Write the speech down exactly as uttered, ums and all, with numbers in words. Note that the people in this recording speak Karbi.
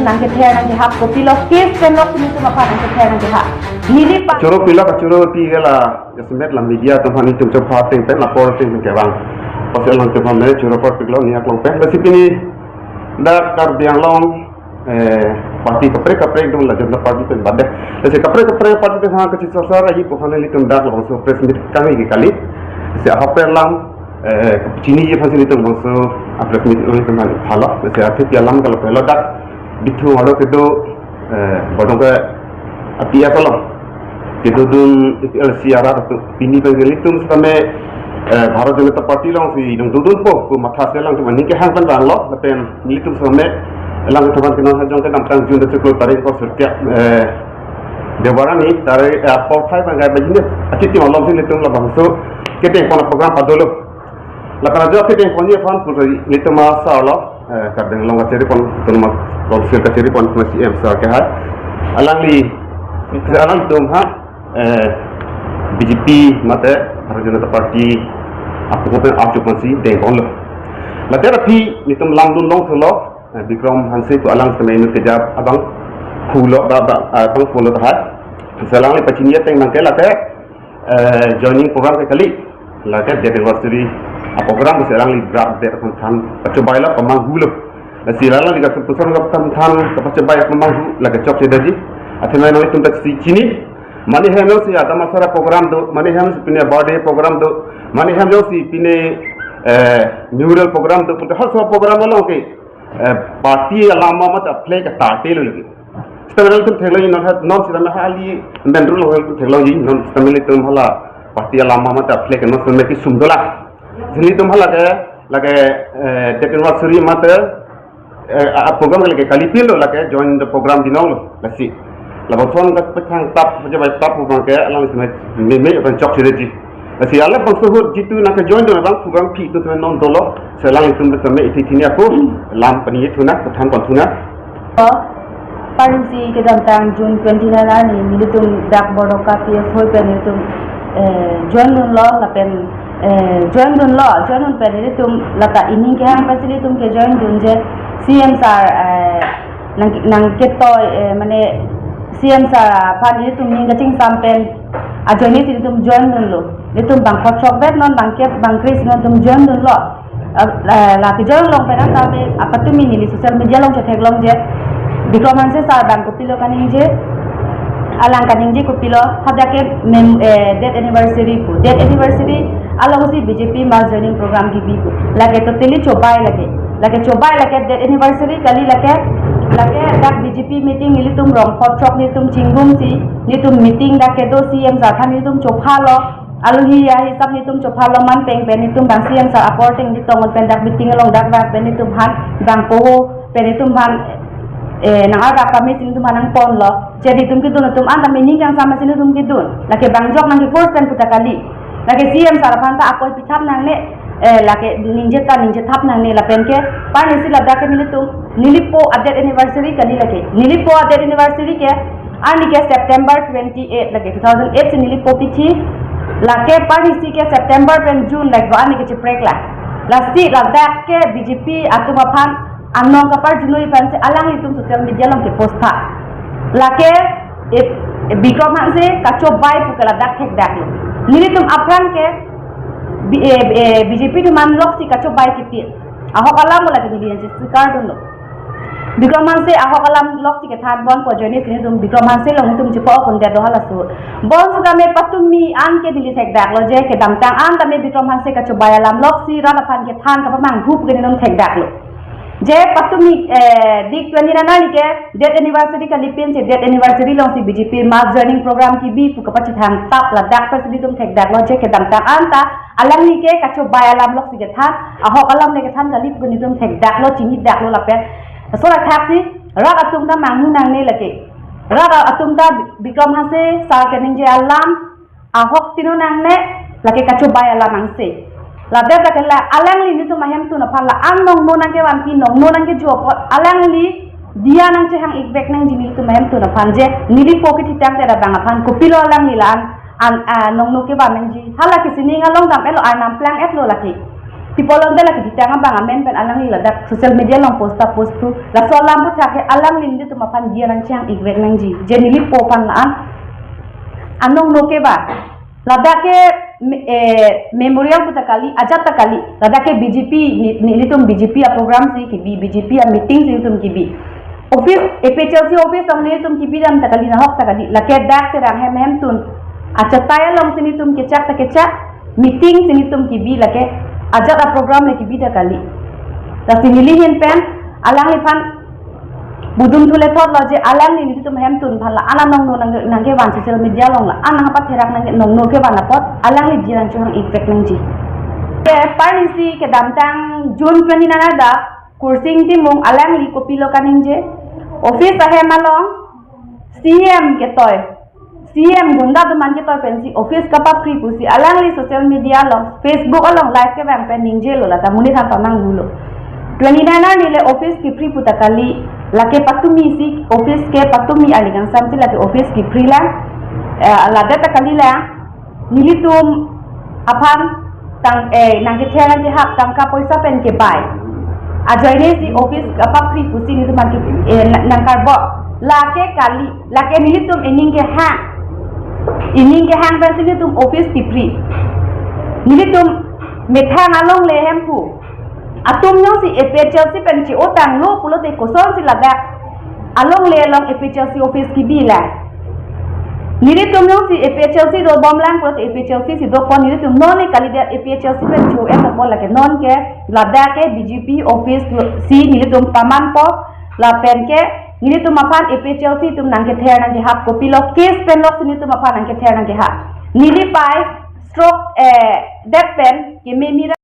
Nangkether nangkehap kopilo case pen lok nelitum aphan nangkether nangkehap. Neli pa- Choro pilo kachoro pi ke la, jasemet la media atum aphan nelitum chopha ateng pen apor ateng pen kevang. Pasal alangtum aphan ne choro apor piklo ni aklong pen. Lasi pini dak Karbi Anglong, eh, party kaprek kaprek dong la Janata Party pen bade. Lasi kaprek kaprek party pen ha kachesar sar ahi pu aphan nelitum dak labangso press meet kangni ke kali. Lasi ahok pen alam, eh, chiniji aphan si nelitum labangso a press meet nelitum aphan phalo. Lasi aphi pi alam kalo pelo dak Bithung arlo kedo, eh, bodong ke api asolo. Kedodun A P H L C arat atum pini pen nelitum setame, eh, Bharatiya Janata Party alongsi dongdundunpo pu matha si alangtum aning kehang pen vanglo, lapen nelitum setame alangtum aphan ke non ha jong kedamtang June chiklo tarik ko sirkep, eh, Debarani tarik, eh, apor phai pen kai bajine achitim alongsi nelitum labangso kedeng pon program padolo. Lapen ajo kedeng ponji aphan pura nelitum asarlo, eh, Karbi Anglong kacheri pon, Autonomous Council kacheri pon, C M sir ke hai. Alangli, alangtum ha, eh, B J P mate Bharatiya Janata Party apu pen achu pensi deng ponlo. Late aphi nelitum lamdun longthulo, eh, Bikram Hanse pu alang setame inut kejap abang pulo, ba, ba, abang pulo tahai. Lasi alangli pachini ateng nangke late eh, joining program ke kali, lake death anniversary a program si alangli brak det aphan than pachobailo pamanghulo. Lasi alangli kapusar kapathan than kapachobai pamanghu lake chokche daji. Athema nelitum ta si chini. Mane hem jongsi adam asar a program do, mane hem si pine birthday program do, mane hem jongsi pine, eh, mural program do, puta hal so program along ke, eh, party alam amat a flag ta telo lagi. Setame nelitum theklongji non ha, non setame ha ali bendru lo nelitum theklongji, non setame nelitum hala party alam amat a flag non setame kesung dolang. Nelitum hala ke, lake, eh, death anniversary mate, eh, a program ke lake kalipin lo lake join the program binong lo, lasi. Labangson ke pethang tap, pachobai tap program ke alang setame meme akan chokche daji. Lasi alabangso ahut jitu nangkejoin dun abang program pi tu setame non dolo, si alangtum setame ithi thini ako lam pani thuna, pathan pon thuna. Parisi kedamtang June twenty-nine arni nelitum dak Bordoka P F hoi pen nelitum, eh, join dunlo lapen, eh, join dunlo, join dun pen nelitum lata ining kehang pensi nelitum kejoin dun je C M sir, eh, nang, nangketoi, eh, mane C M sir aphan nelitum ning kachingsam pen ajoine si nelitum join dunlo. Nelitum bang kosok bet non bang kep bang kris nelitum join dunlo. Ah, eh, la kejoin along pen tame apatumi neli social media along chetheklong je Bikram Hanse sir bang kopilo kaningje, alang kaningje kopilo, hadak ke mem-, eh, death anniversary pu. Death anniversary alongsi B J P mass joining program kebi pu. Lake totally chobai lake. Lake chobai lake death anniversary kali lake, lake dak B J P meeting nelitum rong phot chok nelitum chinggumsi, nelitum meeting dak kedo C M sir aphan nelitum chophalo. Alohi ahisap nelitum chophalo man peng pen nelitum bang C M sir apor ateng nelitum pen dak meeting along dak bang pen nelitum aphan bang poho pen nelitum aphan, eh, nang-ardak pame si nelitum aphan nangponlo. Jadi nelitum kedun nelitum anta meaning kangsam si nelitum kedun. Lake bang jok nangke force pen puta kali. Lake C M sir aphan ta apoi pithap nangne, eh, lake ningje ta ningje thap nangne lapen ke parisi ladak ke nelitum nelipo a death anniversary kali lake. Nelipo a death anniversary ke arni ke September twenty-eight lake two thousand eight si nelipo pithi, lake parisi ke September pen June lake arni ke chiprek la. Lasi ladak ke B J P atum aphan anong kaparjunoi pensi alanglitum social media along kepost tha. Lake, eh, Bikram Hanse kachobai pu ke ladak thekdaklo. Nelitum aphrang ke B-, eh, eh, B J P atum an loksi kachobai kipi. Ahok alam lake neli ansi sikar dunlo. Bikram Hanse ahok alam loksi kethan ponpo ajoine si nelitum Bikram Hanse along nelitum chepa-ok un det do halaso. Bonsetame patumi an ke neli thekdaklo je kedamtang an tame Bikram Hanse kachobai alam loksi rat aphan kethan kapamanghu pu ke nelitum thekdaklo. Je patumi, eh, dik twenty-nine arni ke death anniversary kalipin si death anniversary alongsi B J P mass joining program kebi pu kapachethang tap ladak pensi nelitum thekdaklo je kedamtang anta alangli ke kachobai alam loksi kethan, ahok alam le kethan kali pu nelitum thekdaklo chinidaklo lapen. Sora thaksi rat atum ta manghu nangne lake. Rat atum ta Bikram Hanse sir kaningje alam ahok tino nangne lake kachobai alam angse. Ladak lake la alangli nelitum ahemtun aphan la-an nongno nangkevanpi nongno nangkejo apot alangli diya nangchehang-ik vek nangji nelitum ahemtun aphan je nelipo kethitang te ra bang aphan kopilo alangli la-an an, ah, nongno kevan nangji. Hala kesining along dam-etlo arnam plang-etlo lake. P Ipolonte lake titang abang amen pen alangli ladak social media along post ta post thu. Laso alam aphuthak ke alangli nelitum aphan dia nangchang-ikvek nangji. Je neli po aphan la-an anong no ke ba. Ladak ke me- eh, memorial pu ta kali, ajat ta kali. Ladak ke B J P, ni- nelitum B J P a-program si kebi, B J P a-meeting si nelitum kebi. Office, A P H L C office along nelitum kebi dam ta kali, nahok ta kali. Lake dak Terang hem hemtun achatai along si nelitum kechak ta kechak, meeting si nelitum kebi lake ajat a-program le kebi ta kali. Lasi neli ahin pen alangliphan budum thule thotlo je alangli nelitum hemtun aphan la-an anong no nang- nangkevan, social media along la-an nangpatherak nang- anong no kevan apot alangli dia nangchang-ikvek nangji. Ke parnisi kedamtang June twenty-nine adap Kursing Timung alangli kopilo kaningje, office ahem along C M ketoi, C M gunda atum an ketoi pensi office kapaphri pusi alangli social media along, Facebook along live kevang pen ningjelo, lata monit aphan pamanghulo. Twenty-nine arni le office kephri pu ta kali, lake patumi si office ke patumi, arni kangsam si lake office kephri lang. Eh, ladak ta kali lang. Nelitum aphan tang- eh, nangkether nangkehap tangka poisa pen kebai. Ajoine si office kapaphri pusi nelitum aphan ke- eh, na- nangkarbo. Lake kali, lake nelitum ening kehang. Ening kehang pensi nelitum office kephri. Nelitum methang alongle hemphu atum jongsi A P H L C pen che-otanglo pulote kosonsi ladak alongle along A P H L C office kebi la. Nelitum jongsi A P H L C dobom lang pulote A P H L C si dopo, nelitum non le kalidet A P H L C pen cho-et apot lake non ke ladak ke B J P office lo- si nelitum pamanpo, lapen ke nelitum aphan A P H L C atum nangkether nangkehap, kopilo case pen lok si nelitum aphan nangkether nangkehap. Neli pai stroke eh det pen kememira.